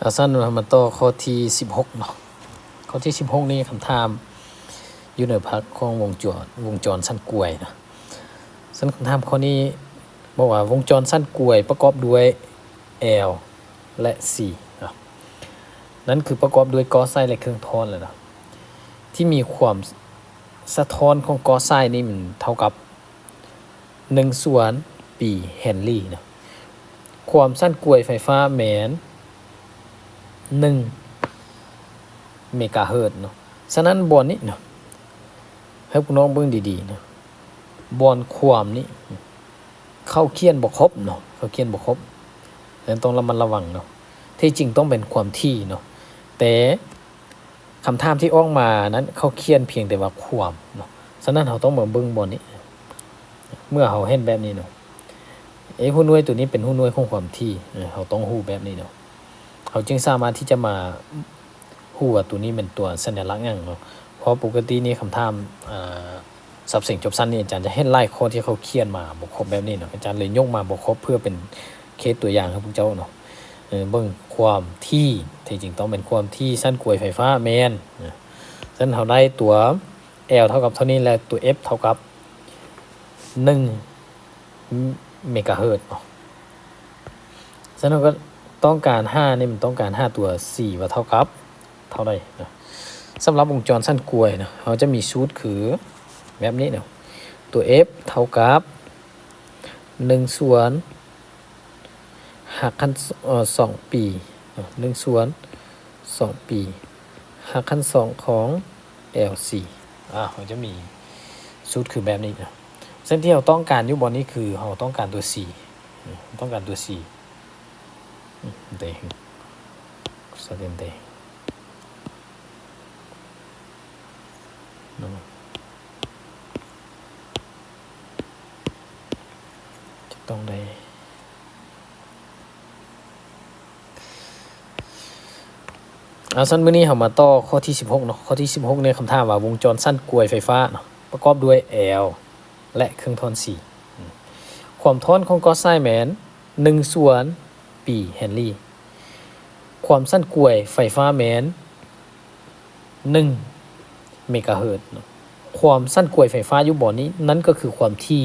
ອາ ຊັ້ນເຮົາມາຕໍ່ຂໍ້ທີສິບຫົກເນາະ. ຂໍ້ທີສິບຫົກນີ້ ຄຳຖາມຢູ່ໃນພາກຂອງວົງຈອນ, ວົງຈອນສັ້ນກວຍເນາະ. ຊັ້ນຄຳຖາມຂໍ້ນີ້ບອກວ່າ ວົງຈອນສັ້ນກວຍປະກອບດ້ວຍ L ແລະ C ເນາະ. ນັ້ນຄືປະກອບດ້ວຍກໍໄສ້ ແລະ ເຄື່ອງທ້ອນແຫຼະເນາະ ທີ່ມີຄວາມສະທ້ອນຂອງກໍໄສ້ນີ້ມັນເທົ່າກັບ ໜຶ່ງສ່ວນປີແຮນລີເນາະ. ຄວາມສັ່ນກວຍໄຟຟ້າແມ່ນໜຶ່ງເມກາເຮີດເນາະ. ສະນັ້ນບ່ອນນີ້ເນາະ ໃຫ້ພວກນ້ອງເບິ່ງດີໆເນາະ, ບ່ອນຄວາມນີ້ເຂົາຂຽນບໍ່ຄົບເນາະ, ເຂົາຂຽນບໍ່ຄົບ, ສະນັ້ນຕ້ອງລະມັດລະວັງເນາະ. ທີ່ຈິງຕ້ອງເປັນຄວາມຖີ່ເນາະ, ແຕ່ ຄຳຖາມທີ່ອອກມານັ້ນ ເຂົາຂຽນພຽງແຕ່ວ່າຄວາມເນາະ. ສະນັ້ນເຮົາຕ້ອງມາເບິ່ງບ່ອນນີ້ ເມື່ອເຮົາເຫັນແບບນີ້ເນາະ, ເອ ຫົວໜ່ວຍໂຕນີ້ເປັນຫົວໜ່ວຍຂອງຄວາມຖີ່, ເຮົາຕ້ອງຮູ້ແບບນີ້ເນາະ, ເຮົາຈຶ່ງສາມາດທີ່ຈະມາຮູ້ວ່າໂຕນີ້ແມ່ນຕົວສັນຍະລັກຫຍັງເນາະ. ເພາະປົກກະຕິນີ້ຄຳຖາມ ອາ ສັບເສັງຈົບສັ້ນນີ້ ອາຈານຈະເຫັນຫຼາຍຂໍ້ທີ່ເຂົາຂຽນມາບໍ່ຄົບແບບນີ້ເນາະ, ອາຈານເລີຍຍົກມາບໍ່ຄົບເພື່ອເປັນເຄສຕົວຢ່າງໃຫ້ພວກເຈົ້າເນາະ. ເອີ ເບິ່ງຄວາມຖີ່ ທີ່ຈິງຕ້ອງເປັນຄວາມຖີ່ສັ່ນກວຍໄຟຟ້າແມ່ນ ສະນັ້ນເຮົາໄດ້ຕົວ L ເທົ່າກັບເທົ່ານີ້ ແລະ ຕົວ F ເທົ່າກັບໜຶ່ງເມກາເຮີດເນາະ. ສະນັ້ນເຮົາກໍຕ້ອງການຫານີ້ ມັນຕ້ອງການຫາຕົວ C ວ່າເທົ່າກັບເທົ່າໃດເນາະ. ສຳລັບວົງຈອນສັ່ນກວຍເນາະ ເຮົາຈະມີສູດຄືແບບນີ້ເນາະ, ຕົວ F ເທົ່າກັບໜຶ່ງສ່ວນ ຮາກຂັ້ນ ເອີ ສອງປີເນາະ, ໜຶ່ງສ່ວນສອງປີ ຮາກຂັ້ນສອງຂອງ L C. ອາ ເຮົາຈະມີສູດຄືແບບນີ້ເນາະ. ເສັ້ນທີ່ເຮົາຕ້ອງການຢູ່ບ່ອນນີ້ຄືເຮົາຕ້ອງການຕົວ C, ຕ້ອງການຕົວ C ເດ ສະເຕັນເດ ເນາະ. ຈະຕ້ອງໄດ້ ອາ ຊັ້ນມື້ນີ້ເຮົາມາຕໍ່ຂໍ້ທີສິບຫົກເນາະ. ຂໍ້ທີສິບຫົກນີ້ ຄຳຖາມວ່າ ວົງຈອນສັ່ນກວຍໄຟຟ້າເນາະ ປະກອບດ້ວຍ L ແລະ ເຄື່ອງທ້ອນ C. ຄວາມທ້ອນຂອງກໍໄສ້ແມ່ນໜຶ່ງສ່ວນປີແຮນລີ. ຄວາມສັ່ນກວຍໄຟຟ້າແມ່ນ ໜຶ່ງເມກາເຮີດເນາະ. ຄວາມສັ່ນກວຍໄຟຟ້າຢູ່ບ່ອນນີ້ ນັ້ນກໍຄືຄວາມຖີ່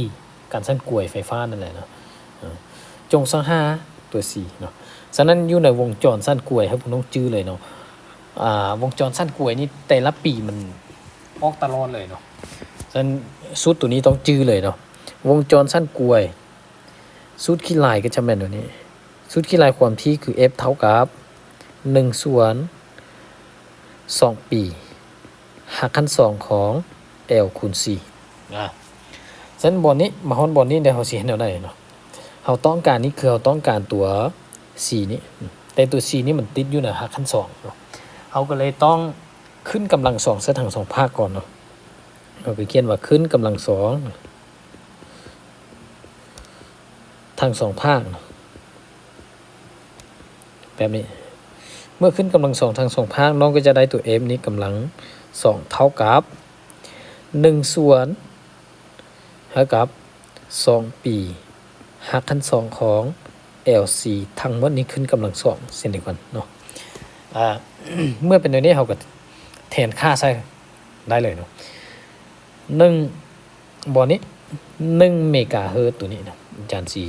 ການສັ່ນກວຍໄຟຟ້ານັ້ນແຫຼະເນາະ. ເອີ ຈົ່ງຊອກຫາຕົວ C ເນາະ. ສະນັ້ນຢູ່ໃນວົງຈອນສັ່ນກວຍ ໃຫ້ພວກນ້ອງຈື່ເລີຍເນາະ, ອາ ວົງຈອນສັ່ນກວຍນີ້ແຕ່ລະປີມັນອອກຕະຫຼອດເລີຍເນາະ. ສະນັ້ນສູດໂຕນີ້ຕ້ອງຈື່ເລີຍເນາະ, ວົງຈອນສັ່ນກວຍ ສູດຂີດລາຍກໍຈະແມ່ນໂຕນີ້. ສູດຂີດລາຍຄວາມຖີ່ຄື F ເທົ່າກັບໜຶ່ງສ່ວນສອງປີ ຮາກຂັ້ນສອງຂອງ L ຄູນ C. ອາ ສະນັ້ນບ່ອນນີ້ ມາຮອດບ່ອນນີ້ແລ້ວ ເຮົາຊິເຮັດແນວໃດເນາະ? ເຮົາຕ້ອງການນີ້ຄືເຮົາຕ້ອງການຕົວ C ນີ້, ແຕ່ຕົວ C ນີ້ມັນຕິດຢູ່ໃນຮາກຂັ້ນສອງເນາະ, ເຮົາກໍເລີຍຕ້ອງຂຶ້ນກຳລັງສອງໃສ່ທັງສອງພາກກ່ອນເນາະ. ເຮົາກໍຂຽນວ່າຂຶ້ນກຳລັງສອງ ທັງສອງພາກເນາະ ແບບນີ້. ເມື່ອຂຶ້ນກຳລັງສອງທັງສອງພາກ ນ້ອງກໍຈະໄດ້ຕົວ F ນີ້ກຳລັງສອງເທົ່າກັບໜຶ່ງສ່ວນ ເທົ່າກັບສອງປີ ຮາກຂັ້ນສອງຂອງ L C ທັງໝົດນີ້ຂຶ້ນກຳລັງສອງເຊັ່ນດຽວກັນເນາະ. ອາ ເມື່ອເປັນແນວນີ້ ເຮົາກໍແທນຄ່າໃສ່ໄດ້ເລີຍເນາະ. ໜຶ່ງ ບ່ອນນີ້ ໜຶ່ງເມກາເຮີດໂຕນີ້ນະ ອາຈານຊິ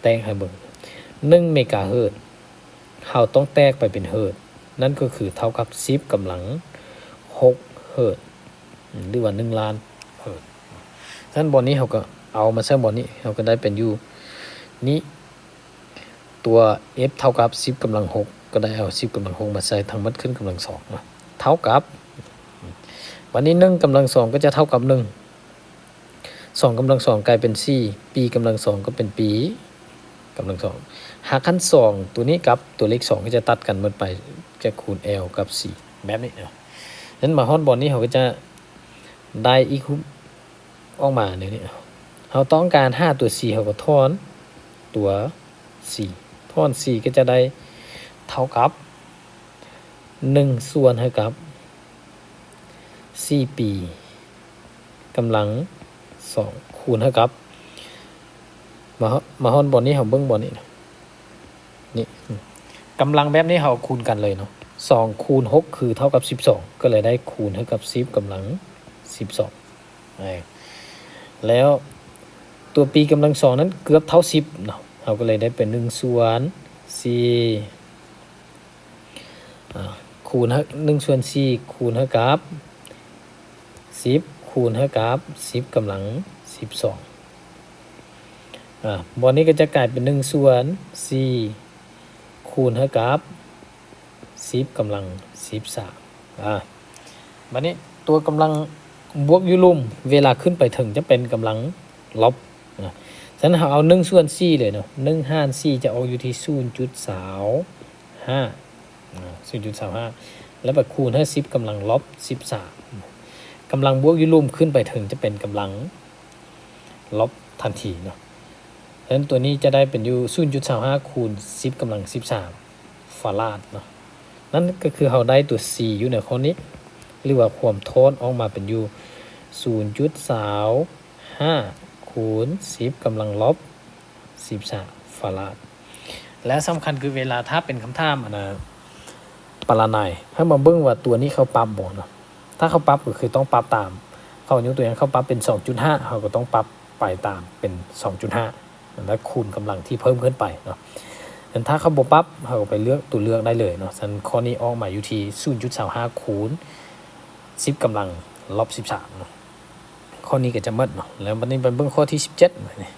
ແຕກໃຫ້ເບິ່ງ. ໜຶ່ງເມກາເຮີດ ເຮົາຕ້ອງແຕກໄປເປັນເຮີດ, ນັ້ນກໍຄືເທົ່າກັບສິບກຳລັງຫົກເຮີດ ຫຼືວ່າໜຶ່ງລ້ານເຮີດ. ສະນັ້ນບ່ອນນີ້ເຮົາກໍເອົາມາໃສ່ບ່ອນນີ້ ເຮົາກໍໄດ້ເປັນຢູ່ນີ້ ຕົວ F ເທົ່າກັບສິບກຳລັງຫົກ ກໍໄດ້ເອົາສິບກຳລັງຫົກມາໃສ່ ທັງໝົດຂຶ້ນກຳລັງສອງເນາະ ເທົ່າກັບ ບັດນີ້ໜຶ່ງກຳລັງສອງກໍຈະເທົ່າກັບໜຶ່ງ ສອງກຳລັງສອງກາຍເປັນສີ່ ປີກຳລັງສອງກໍເປັນປີກຳລັງສອງ ຮາກຂັ້ນສອງໂຕນີ້ກັບຕົວເລກສອງກໍຈະຕັດກັນໝົດໄປ ຈະຄູນ L ກັບ C ແບບນີ້ເນາະ. ສະນັ້ນມາຮອດບ່ອນນີ້ເຮົາກໍຈະໄດ້ອີກຮູບ ອອກມາແນວນີ້ ເຮົາຕ້ອງການຫາຕົວ C ເຮົາກໍຖອນຕົວ C ຖອນ C ກໍຈະໄດ້ເທົ່າກັບໜຶ່ງສ່ວນໃຫ້ກັບສີ່ປີກຳລັງສອງ ຄູນໃຫ້ກັບ ມາ ມາຮອດບ່ອນນີ້ ເຮົາເບິ່ງບ່ອນນີ້ນະ ນີ້ ກຳລັງແບບນີ້ເຮົາຄູນກັນເລີຍເນາະ ສອງຄູນຫົກຄືເທົ່າກັບສິບສອງ ກໍເລີຍໄດ້ຄູນໃຫ້ກັບສິບກຳລັງສິບສອງ. ແລ້ວຕົວປີກຳລັງສອງນັ້ນເກືອບເທົ່າສິບເນາະ ເຮົາກໍເລີຍໄດ້ເປັນໜຶ່ງສ່ວນສີ່ ອາ ຄູນໃຫ້ ໜຶ່ງສ່ວນສີ່ຄູນໃຫ້ກັບສິບ ຄູນໃຫ້ກັບສິບກຳລັງສິບສອງ. ອາ ບ່ອນນີ້ກໍຈະກາຍເປັນໜຶ່ງສ່ວນສີ່ຄູນໃຫ້ກັບສິບກຳລັງສິບສາມ. ອາ ບາດນີ້ຕົວກຳລັງບວກຢູ່ລຸ່ມ ເວລາຂຶ້ນໄປເທິງຈະເປັນກຳລັງລົບນະ. ສະນັ້ນເຮົາເອົາໜຶ່ງສ່ວນສີ່ເລີຍເນາະ ໜຶ່ງຫານສີ່ຈະອອກຢູ່ທີ່ສູນຈຸດຊາວຫ້າ ອາ ສູນຈຸດຊາວຫ້າ ແລ້ວໄປຄູນໃຫ້ສິບກຳລັງລົບສິບສາມ. ກຳລັງບວກຢູ່ລຸ່ມຂຶ້ນໄປເທິງຈະເປັນກຳລັງລົບທັນທີເນາະ. ສະນັ້ນຕົວນີ້ຈະໄດ້ເປັນຢູ່ສູນຈຸດຊາວຫ້າຄູນສິບກຳລັງສິບສາມຟາລາດເນາະ. ນັ້ນກໍຄືເຮົາໄດ້ຕົວ C ຢູ່ໃນຂໍ້ນີ້ ຫຼືວ່າຄວາມຖອນອອກມາເປັນຢູ່ສູນຈຸດຊາວຫ້າຄູນສິບກຳລັງລົບສິບສາມຟາລາດ. ແລະສຳຄັນຄືເວລາຖ້າເປັນຄຳຖາມອັນນະປະລະໄນ ໃຫ້ມາເບິ່ງວ່າຕົວນີ້ເຂົາປັບບໍ່ເນາະ. ຖ້າເຂົາປັບກໍຄືຕ້ອງປັບຕາມ ເຂົາຍົກຕົວຢ່າງເຂົາປັບເປັນສອງຈຸດຫ້າ ເຮົາກໍຕ້ອງປັບໄປຕາມເປັນສອງຈຸດຫ້າ ແລ້ວຄູນກຳລັງທີ່ເພີ່ມຂຶ້ນໄປເນາະ. ແຕ່ຖ້າເຂົາບໍ່ປັບ ເຮົາກໍໄປເລືອກຕົວເລືອກໄດ້ເລີຍເນາະ. ສະນັ້ນຂໍ້ນີ້ອອກມາຢູ່ທີ່ສູນຈຸດຊາວຫ້າຄູນສິບກຳລັງລົບສິບສາມເນາະ. ຂໍ້ນີ້ກໍຈະໝົດເນາະ. ແລ້ວບັດນີ້ໄປເບິ່ງຂໍ້ທີສິບເຈັດ ບັດນີ້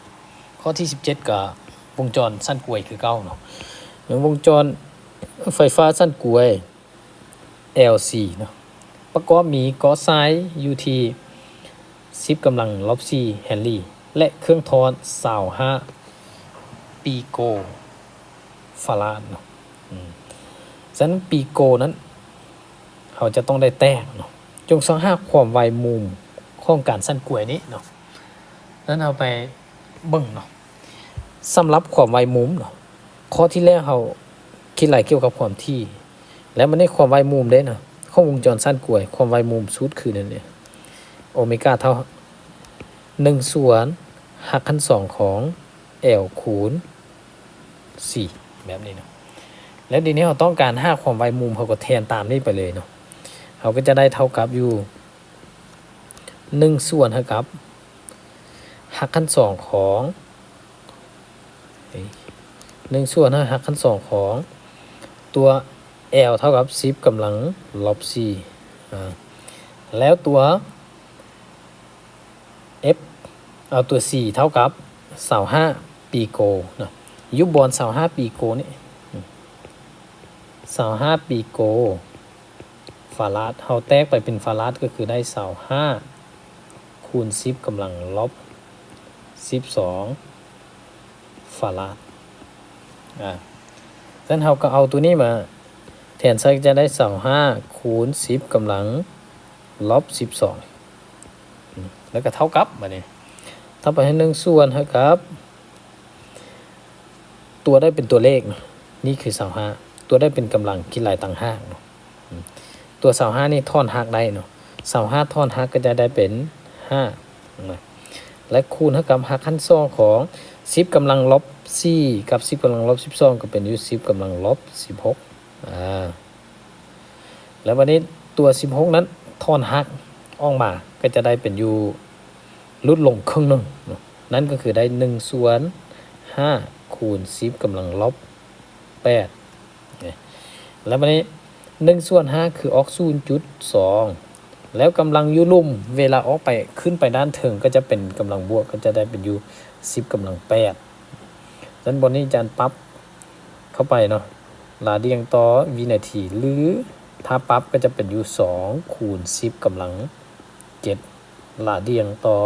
ຂໍ້ທີສິບເຈັດກໍວົງຈອນສັ້ນກວຍຄືເກົ່າເນາະ. ແມ່ນວົງຈອນໄຟຟ້າສັ້ນກວຍ L C ເນາະ ປະກອບມີເກາະຊາຍຢູ່ທີ່ສິບກຳລັງລົບສີ່ແຮນລີ ແລະ ເຄື່ອງຖອນຊາວຫ້າປີໂກຟາລາດເນາະ. ອືມ ສະນັ້ນປີໂກນັ້ນ ເຮົາຈະຕ້ອງໄດ້ແຕກເນາະ. ຈົ່ງຊອກຫາຄວາມໄວມຸມຂອງການສັ່ນກວຍນີ້ເນາະ. ນັ້ນເຮົາໄປເບິ່ງເນາະ. ສຳລັບຄວາມໄວມຸມເນາະ, ຂໍ້ທີ່ແລ້ວເຮົາຄິດໄລ່ກ່ຽວກັບຄວາມຖີ່ ແລ້ວບັດນີ້ຄວາມໄວມຸມເດ້ເນາະ. ຂອງວົງຈອນສັ່ນກວຍ ຄວາມໄວມຸມສູດຄືນັ້ນເອງ ໂອເມກາເທົ່າ ໜຶ່ງສ່ວນຮາກຂັ້ນສອງຂອງ L ຄູນສີ່ ແບບນີ້ເນາະ. ແລ້ວດຽວນີ້ເຮົາຕ້ອງການຫາຄວາມໄວມຸມ ເຮົາກໍແທນຕາມນີ້ໄປເລີຍເນາະ. ເຮົາກໍຈະໄດ້ເທົ່າກັບຢູ່ ໜຶ່ງສ່ວນໃຫ້ກັບຮາກຂັ້ນສອງຂອງ ເອີຍ ໜຶ່ງສ່ວນໃຫ້ຮາກຂັ້ນສອງຂອງຕົວ L ເທົ່າກັບສິບກຳລັງລົບສີ່ ອາ ແລ້ວຕົວ F ເອົາຕົວ C ເທົ່າກັບຊາວຫ້າປີໂກເນາະ. ຢູ່ບ່ອນຊາວຫ້າປີໂກນີ້ ຊາວຫ້າປີໂກຟາລາດ ເຮົາແຕກໄປເປັນຟາລາດ ກໍຄືໄດ້ຊາວຫ້າຄູນສິບກຳລັງລົບສິບສອງຟາລາດ. ອາ ສະນັ້ນເຮົາກໍເອົາຕົວນີ້ມາແທນໃສ່ ຈະໄດ້ຊາວຫ້າຄູນສິບກຳລັງລົບສິບສອງ ແລ້ວກໍເທົ່າກັບ ບາດນີ້ ເທົ່າໄປໃຫ້ໜຶ່ງສ່ວນໃຫ້ກັບ ຕົວໄດ້ເປັນຕົວເລກ ນີ້ຄືຊາວຫ້າ ຕົວໄດ້ເປັນກຳລັງຄິດໄລ່ຕ່າງຫາກເນາະ. ຕົວຊາວຫ້ານີ້ຖອນຮາກໄດ້ເນາະ, ຊາວຫ້າຖອນຮາກກໍຈະໄດ້ເປັນຫ້ານະ ແລະ ຄູນໃຫ້ກັບຮາກຂັ້ນສອງຂອງສິບກຳລັງລົບສີ່ ກັບສິບກຳລັງລົບສິບສອງ ກໍເປັນຢູ່ສິບກຳລັງລົບສິບຫົກ ອາ ແລ້ວບັດນີ້ຕົວສິບຫົກນັ້ນຖອນຮາກອອກມາ ກໍຈະໄດ້ເປັນຢູ່ ຫຼຸດລົງເຄິ່ງໜຶ່ງເນາະ, ນັ້ນກໍຄືໄດ້ໜຶ່ງສ່ວນຫ້າຄູນສິບກຳລັງລົບແປດ ແລ້ວບັດນີ້ໜຶ່ງສ່ວນຫ້າຄືອອກສູນຈຸດສອງ ແລ້ວກຳລັງຢູ່ລຸ່ມ ເວລາອອກໄປ ຂຶ້ນໄປດ້ານເທິງ ກໍຈະເປັນກຳລັງບວກ ກໍຈະໄດ້ເປັນຢູ່ສິບກຳລັງແປດ. ສະນັ້ນບ່ອນນີ້ອາຈານປັບເຂົ້າໄປເນາະ ລາດຽງຕໍ່ວິນາທີ ຫຼື ຖ້າປັບກໍຈະເປັນຢູ່ສອງຄູນສິບກຳລັງເຈັດ ລາດຽງຕໍ່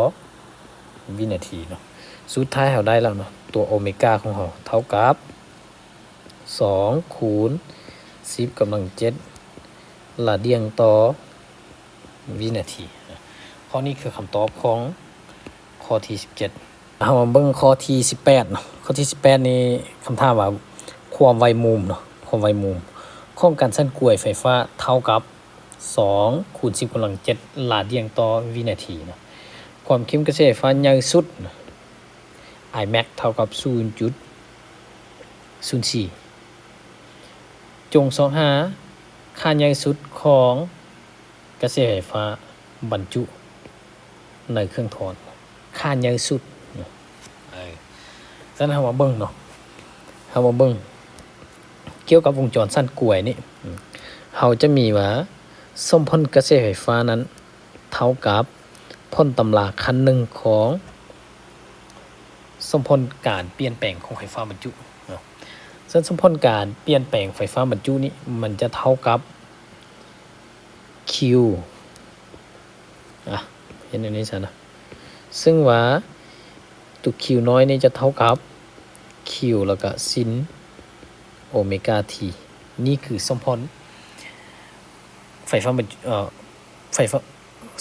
ວິນາທີເນາະ. ສຸດທ້າຍເຮົາໄດ້ແລ້ວເນາະ, ຕົວໂອເມກາຂອງເຮົາເທົ່າກັບສອງຄູນສິບກຳລັງເຈັດ ລາດຽງຕໍ່ວິນາທີ. ຂໍ້ນີ້ຄືຄຳຕອບຂອງຂໍ້ທີສິບເຈັດ. ເຮົາມາເບິ່ງຂໍ້ທີສິບແປດເນາະ, ຂໍ້ທີສິບແປດນີ້ຄຳຖາມວ່າ ຄວາມໄວມຸມເນາະ, ຄວາມໄວມຸມຂອງການສັ່ນກວຍໄຟຟ້າເທົ່າກັບ ສອງຄູນສິບກຳລັງເຈັດ ລາດຽງຕໍ່ວິນາທີເນາະ. ຄວາມເຂັ້ມກະແສໄຟຟ້າໃຫຍ່ສຸດ Imax ເທົ່າກັບສູນຈຸດສູນສີ່ ຈົ່ງຊອກຫາຄ່າໃຫຍ່ສຸດຂອງກະແສໄຟຟ້າບັນຈຸໃນເຄື່ອງຖອນ ຄ່າໃຫຍ່ສຸດ. ເອີ ສະນັ້ນເຮົາມາເບິ່ງເນາະ ເຮົາມາເບິ່ງກ່ຽວກັບວົງຈອນສັນກວາຍນີ້ ເຮົາຈະມີວ່າ ສົມຜົນກະແສໄຟຟ້ານັ້ນເທົ່າກັບຜົນຕຳລາຂັ້ນໜຶ່ງຂອງສົມຜົນການປ່ຽນແປງຂອງໄຟຟ້າບັນຈຸເນາະ. ເຊິ່ງສົມຜົນການປ່ຽນແປງໄຟຟ້າບັນຈຸນີ້ ມັນຈະເທົ່າກັບ Q ອະ ເຮັດແນວນີ້ຊະນະ ເຊິ່ງວ່າຕົວ Q ນ້ອຍນີ້ຈະເທົ່າກັບ Q ແລ້ວກະຊິນໂອເມກາ T. ນີ້ຄືສົມຜົນໄຟຟ້າບັນຈຸ ເອີ ໄຟຟ້າ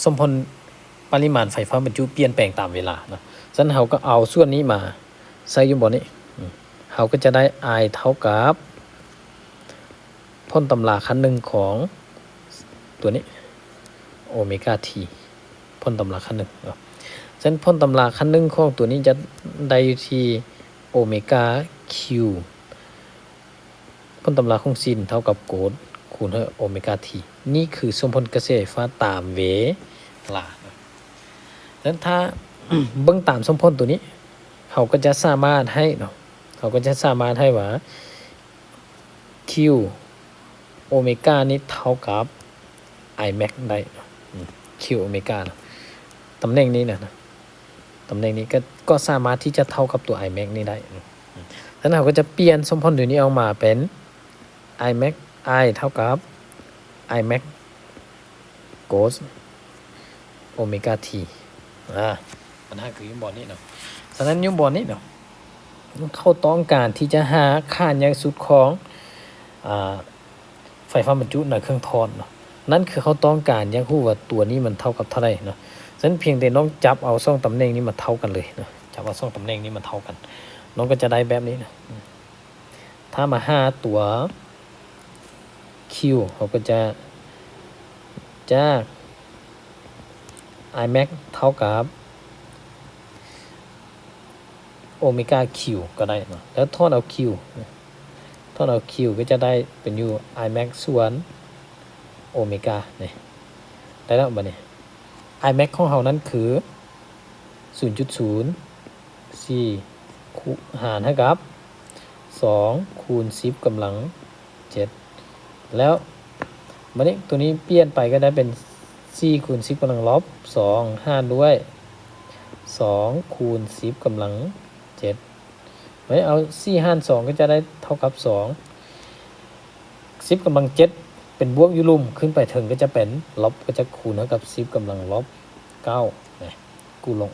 ສົມຜົນປະລິມານໄຟຟ້າບັນຈຸປ່ຽນແປງຕາມເວລາເນາະ. ສະນັ້ນເຮົາກໍເອົາສ່ວນນີ້ມາໃສ່ຢູ່ບ່ອນນີ້ ເຮົາກໍຈະໄດ້ I ເທົ່າກັບ ຜົນຕຳລາຂັ້ນໜຶ່ງຂອງຕົວນີ້ ໂອເມກາ T ຜົນຕຳລາຂັ້ນໜຶ່ງເນາະ. ສະນັ້ນຜົນຕຳລາຂັ້ນໜຶ່ງຂອງຕົວນີ້ຈະໄດ້ຢູ່ທີ່ໂອເມກາ Q ຜົນຕຳລາຂອງຊິນເທົ່າກັບໂກດຄູນໃຫ້ໂອເມກາ T. ນີ້ຄືສົມຜົນກະແສໄຟຟ້າຕາມເວລາ. ສະນັ້ນຖ້າເບິ່ງຕາມສົມຜົນຕົວນີ້ ເຮົາກໍຈະສາມາດໃຫ້ເນາະ ເຮົາກໍຈະສາມາດໃຫ້ວ່າ Q ໂອເມການີ້ເທົ່າກັບ I max ໄດ້ເນາະ Q ໂອເມກາເນາະ ຕຳແໜ່ງນີ້ນະ ຕຳແໜ່ງນີ້ກໍ ກໍສາມາດທີ່ຈະເທົ່າກັບຕົວ I max ນີ້ໄດ້. ສະນັ້ນເຮົາກໍຈະປ່ຽນສົມຜົນຕົວນີ້ອອກມາເປັນ I max I ເທົ່າກັບ I max cos ໂອເມກາ T. ອາ ບັນຫາຄືຢູ່ບ່ອນນີ້ເນາະ. ສະນັ້ນຢູ່ບ່ອນນີ້ເນາະ ເຂົາຕ້ອງການທີ່ຈະຫາຄ່າໃຫຍ່ສຸດຂອງ ອາ ໄຟຟ້າບັນຈຸໃນເຄື່ອງຖອນເນາະ. ນັ້ນຄືເຂົາຕ້ອງການຢາກຮູ້ວ່າຕົວນີ້ມັນເທົ່າກັບເທົ່າໃດເນາະ. ສະນັ້ນພຽງແຕ່ນ້ອງຈັບເອົາສອງຕຳແໜ່ງນີ້ມາເທົ່າກັນເລີຍເນາະ ຈັບເອົາສອງຕຳແໜ່ງນີ້ມາເທົ່າກັນ ນ້ອງກໍຈະໄດ້ແບບນີ້ນະ. ຖ້າມາຫາຕົວ Q ເຮົາກໍຈະ ຈາກ I max ເທົ່າກັບໂອເມກາ Q ກໍໄດ້ເນາະ ແລ້ວຖອນເອົາ Q ຖອນເອົາ Q ກໍຈະໄດ້ເປັນຢູ່ I max ສ່ວນໂອເມການີ້ ໄດ້ແລ້ວ. ບັດນີ້ I max ຂອງເຮົານັ້ນຄື ສູນຈຸດສູນສີ່ ຫານໃຫ້ກັບສອງຄູນສິບກຳລັງເຈັດ ແລ້ວບັດນີ້ຕົວນີ້ປ່ຽນໄປກໍໄດ້ເປັນສີ່ຄູນສິບກຳລັງລົບສອງ ຫານດ້ວຍສອງຄູນສິບກຳລັງເຈັດ. ບັດນີ້ເອົາສີ່ຫານສອງກໍຈະໄດ້ເທົ່າກັບສອງ ສິບກຳລັງເຈັດ ເປັນບວກຢູ່ລຸ່ມ ຂຶ້ນໄປເທິງກໍຈະເປັນລົບ ກໍຈະຄູນເທົ່າກັບສິບກຳລັງລົບເກົ້ານະ ກູລົງ.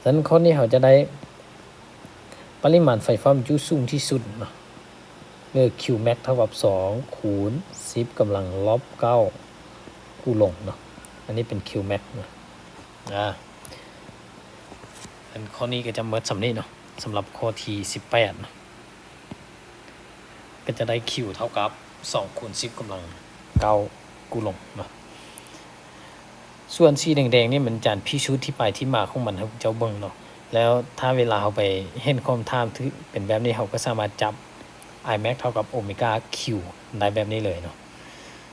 ສະນັ້ນຂໍ້ນີ້ເຮົາຈະໄດ້ປະລິມານໄຟຟ້າບັນຈຸສູງທີ່ສຸດເນາະ ຫຼື Q max ເທົ່າກັບສອງຄູນສິບກຳລັງລົບເກົ້າກູລົງເນາະ. ອັນນີ້ເປັນ Q max ເນາະ. ອາ ອັນຂໍ້ນີ້ກໍຈະໝົດສ່ຳນີ້ເນາະ ສຳລັບຂໍ້ທີສິບແປດເນາະ. ກໍຈະໄດ້ Q ເທົ່າກັບສອງຄູນສິບກຳລັງເກົ້າກູລົງເນາະ. ສ່ວນສີແດງໆນີ້ມັນຈານພິສູດທີ່ໄປທີ່ມາຂອງມັນໃຫ້ພວກເຈົ້າເບິ່ງເນາະ. ແລ້ວຖ້າເວລາເຮົາໄປເຫັນຄວາມຖາມຖືກເປັນແບບນີ້ ເຮົາກໍສາມາດຈັບ I max ເທົ່າກັບໂອເມກາ Q ໄດ້ແບບນີ້ເລີຍເນາະ.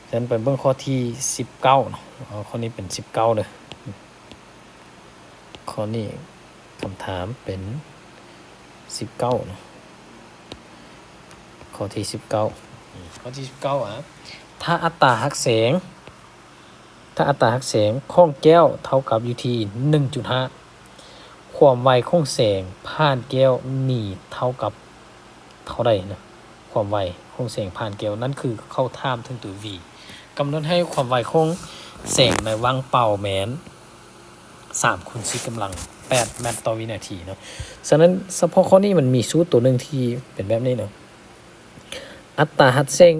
ສະນັ້ນໄປເບິ່ງຂໍ້ທີສິບເກົ້າເນາະ. ເອົາ ຂໍ້ນີ້ເປັນສິບເກົ້າເດີ. ຂໍ້ນີ້ຄຳຖາມເປັນສິບເກົ້າເນາະ. ຂໍ້ທີສິບເກົ້າ ຂໍ້ທີສິບເກົ້າ ອາ ຖ້າອັດຕາຮັກແສງ ຖ້າອັດຕາຮັກແສງຂອງແກ້ວເທົ່າກັບຢູ່ທີ່ໜຶ່ງຈຸດຫ້າ ຄວາມໄວຂອງແສງຜ່ານແກ້ວມີເທົ່າກັບເທົ່າໃດນະ? ຄວາມໄວຂອງແສງຜ່ານແກ້ວ ນັ້ນຄືເຂົາຖາມເຖິງຕົວ V. ກຳນົດໃຫ້ຄວາມໄວຂອງແສງໃນຫວ່າງເປົ່າແມ່ນ ສາມຄູນສິບກຳລັງແປດແມັດຕໍ່ວິນາທີເນາະ. ສະນັ້ນສະເພາະຂໍ້ນີ້ມັນມີສູດຕົວໜຶ່ງທີ່ເປັນແບບນີ້ເນາະ. ອັດຕາຮັກແສງ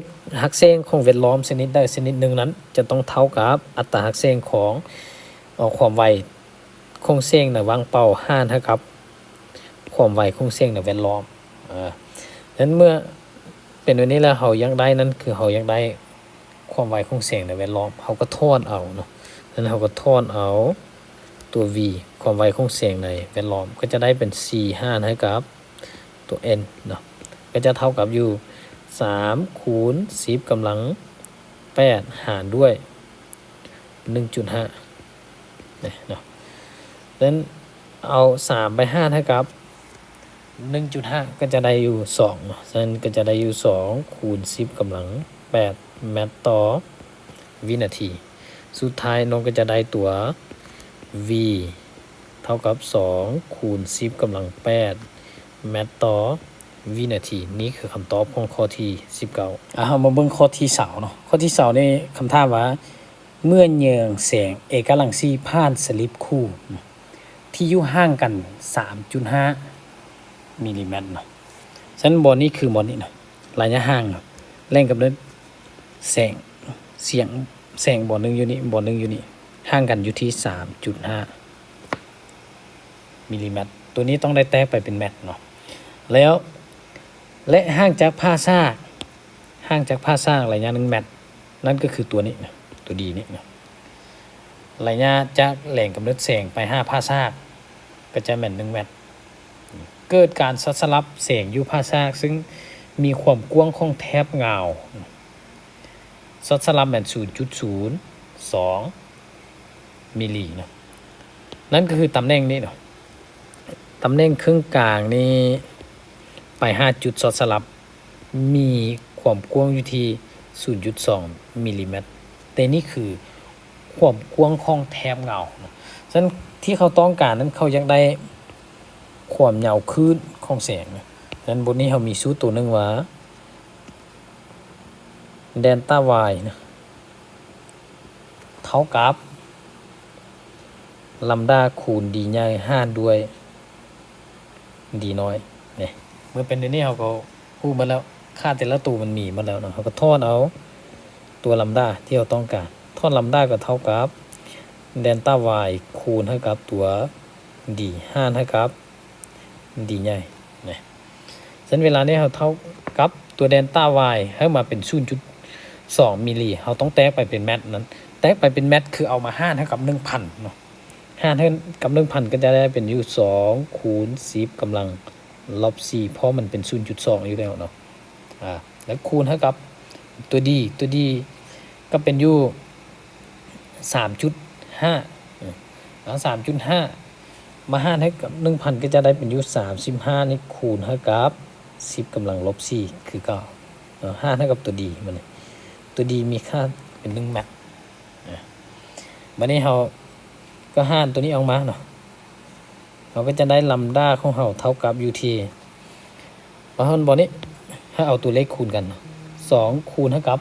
ຮັກແສງຂອງແວດລ້ອມຊະນິດໃດຊະນິດໜຶ່ງນັ້ນ ຈະຕ້ອງເທົ່າກັບອັດຕາຮັກແສງຂອງ ເອີ ຄວາມໄວຂອງແສງໃນຫວ່າງເປົ່າ ຫານໃຫ້ກັບຄວາມໄວຂອງແສງໃນແວດລ້ອມ. ເອີ ສະນັ້ນເມື່ອເປັນແບບນີ້ແລ້ວ ເຮົາຢາກໄດ້ນັ້ນ ຄືເຮົາຢາກໄດ້ ຄວາມໄວຂອງແສງໃນແວດລ້ອມ ເຮົາກໍຖອນເອົາເນາະ. ນັ້ນເຮົາກໍຖອນເອົາຕົວ V ຄວາມໄວຂອງແສງໃນແວດລ້ອມ ກໍຈະໄດ້ເປັນສີ່ຫານໃຫ້ກັບຕົວ N ເນາະ ກໍຈະເທົ່າກັບຢູ່ ສາມຄູນສິບກຳລັງແປດຫານດ້ວຍໜຶ່ງຈຸດຫ້າ ນີ້ເນາະ. ສະນັ້ນເອົາສາມໄປຫານໃຫ້ກັບໜຶ່ງຈຸດຫ້າ ກໍຈະໄດ້ຢູ່ສອງເນາະ. ສະນັ້ນກໍຈະໄດ້ຢູ່ສອງຄູນສິບກຳລັງແປດແມັດຕໍ່ວິນາທີ. ສຸດທ້າຍນ້ອງກໍຈະໄດ້ຕົວ V ເທົ່າກັບສອງຄູນສິບກຳລັງແປດແມັດຕໍ່ວິນາທີ. ນີ້ຄືຄຳຕອບຂອງຂໍ້ທີສິບເກົ້າ. ອ່າ ເຮົາມາເບິ່ງຂໍ້ທີຊາວເນາະ. ຂໍ້ທີຊາວນີ້ຄຳຖາມວ່າ ເມື່ອເຍືອງແສງເອກະລັງສີຜ່ານສະລິບຄູ່ທີ່ຢູ່ຫ່າງກັນສາມຈຸດຫ້າມິນລີແມັດເນາະ. ສະນັ້ນບ່ອນນີ້ຄືບ່ອນນີ້ນະ ໄລຍະຫ່າງເນາະ ແຫຼ່ງກຳເນີດແສງ ສຽງ ແສງບ່ອນໜຶ່ງຢູ່ນີ້ ບ່ອນໜຶ່ງຢູ່ນີ້ ຫ່າງກັນຢູ່ທີ່ສາມຈຸດຫ້າມິນລີແມັດ. ຕົວນີ້ຕ້ອງໄດ້ແຕກໄປເປັນແມັດເນາະ. ແລ້ວ ແລະ ຫ່າງຈາກຜ່າສາກ ຫ່າງຈາກຜ່າສາກໄລຍະໜຶ່ງແມັດ ນັ້ນກໍຄືຕົວນີ້ນະ ຕົວ D ນີ້ນະ. ໄລຍະຈາກແຫຼ່ງກຳເນີດແສງໄປຫາຜ່າສາກກໍຈະແມ່ນໜຶ່ງແມັດ. ເກີດການຊັອດສະຫຼັບແສງຢູ່ຜ່າສາກ ຊຶ່ງມີຄວາມກວ້າງຂອງແຖບເງົາ ຊັອດສະຫຼັບແມ່ນສູນຈຸດສູນສອງມິນລີເນາະ. ນັ້ນກໍຄືຕຳແໜ່ງນີ້ເນາະ ຕຳແໜ່ງເຄິ່ງກາງນີ້ໄປຫາຈຸດຊັອດສະຫຼັບ ມີຄວາມກວ້າງຢູ່ທີ່ສູນຈຸດສອງມິນລີແມັດ. ແຕ່ນີ້ຄືຄວາມກວ້າງຂອງແຖບເງົາເນາະ. ສະນັ້ນທີ່ເຂົາຕ້ອງການນັ້ນ ເຂົາຢາກໄດ້ຄວາມຍາວຄື້ນຂອງແສງນະ. ສະນັ້ນບົດນີ້ເຮົາມີສູດໂຕໜຶ່ງວ່າ ເດນຕາ Y ນະ ເທົ່າກັບ ລຳດາຄູນ D ໃຫຍ່ຫານດ້ວຍ D ນ້ອຍນີ້. ເມື່ອເປັນແນວນີ້ ເຮົາກໍຮູ້ໝົດແລ້ວ ຄ່າແຕ່ລະໂຕມັນມີໝົດແລ້ວເນາະ. ເຮົາກໍຖອນເອົາຕົວລຳດາທີ່ເຮົາຕ້ອງການ. ຖອນລຳດາກໍເທົ່າກັບ ເດນຕາ Y ຄູນໃຫ້ກັບຕົວ D ຫານໃຫ້ກັບ D ໃຫຍ່ນີ້. ສະນັ້ນເວລານີ້ເຮົາເທົ່າກັບຕົວເດນຕາ Y ໃຫ້ມາເປັນສູນຈຸດສອງມິນລີ ເຮົາຕ້ອງແຕກໄປເປັນແມັດນັ້ນ. ແຕກໄປເປັນແມັດຄືເອົາມາຫານໃຫ້ກັບໜຶ່ງພັນເນາະ. ຫານໃຫ້ກັບໜຶ່ງພັນ ກໍຈະໄດ້ເປັນຢູ່ສອງຄູນສິບກຳລັງລົບສີ່ ເພາະມັນເປັນສູນຈຸດສອງຢູ່ແລ້ວເນາະ. ອ່າ ແລ້ວຄູນໃຫ້ກັບຕົວ D ຕົວ D ກໍເປັນຢູ່ສາມຈຸດຫ້າ ເອົາສາມຈຸດຫ້າມາຫານໃຫ້ກັບໜຶ່ງພັນ ກໍຈະໄດ້ເປັນຢູ່ສາມສິບຫ້ານີ້ ຄູນໃຫ້ກັບສິບກຳລັງລົບສີ່ຄືເກົ່າເນາະ ຫານໃຫ້ກັບຕົວ D ມັນນີ້. ຕົວ D ມີຄ່າເປັນໜຶ່ງແມັດ. ອ່າ ບັດນີ້ເຮົາກໍຫານຕົວນີ້ອອກມາເນາະ. ເຮົາກໍຈະໄດ້ລຳດາຂອງເຮົາເທົ່າກັບຢູ່ທີ່ ມາຮອດບ່ອນນີ້ ໃຫ້ເອົາຕົວເລກຄູນກັນ ສອງຄູນໃຫ້ກັບ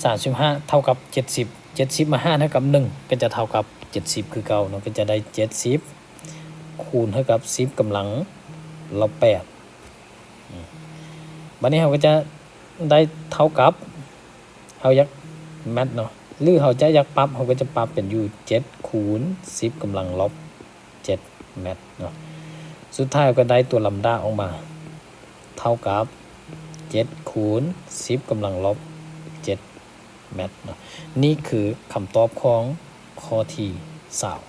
ສາມສິບຫ້າເທົ່າກັບເຈັດສິບ ເຈັດສິບມາຫານໃຫ້ກັບໜຶ່ງ ກໍຈະເທົ່າກັບເຈັດສິບຄືເກົ່າເນາະ. ກໍຈະໄດ້ເຈັດສິບຄູນໃຫ້ກັບສິບກຳລັງລົບແປດ. ບັດນີ້ເຮົາກໍຈະໄດ້ເທົ່າກັບ ເຮົາຢາກແມັດເນາະ ຫຼືເຮົາຈະຢາກປັບ ເຮົາກໍຈະປັບເປັນຢູ່ເຈັດຄູນສິບກຳລັງລົບເຈັດແມັດເນາະ. ສຸດທ້າຍເຮົາກໍໄດ້ຕົວລຳດາອອກມາ ເທົ່າກັບເຈັດຄູນສິບກຳລັງລົບເຈັດແມັດເນາະ. ນີ້ຄືຄຳຕອບຂອງຂໍ້ທີຊາວ.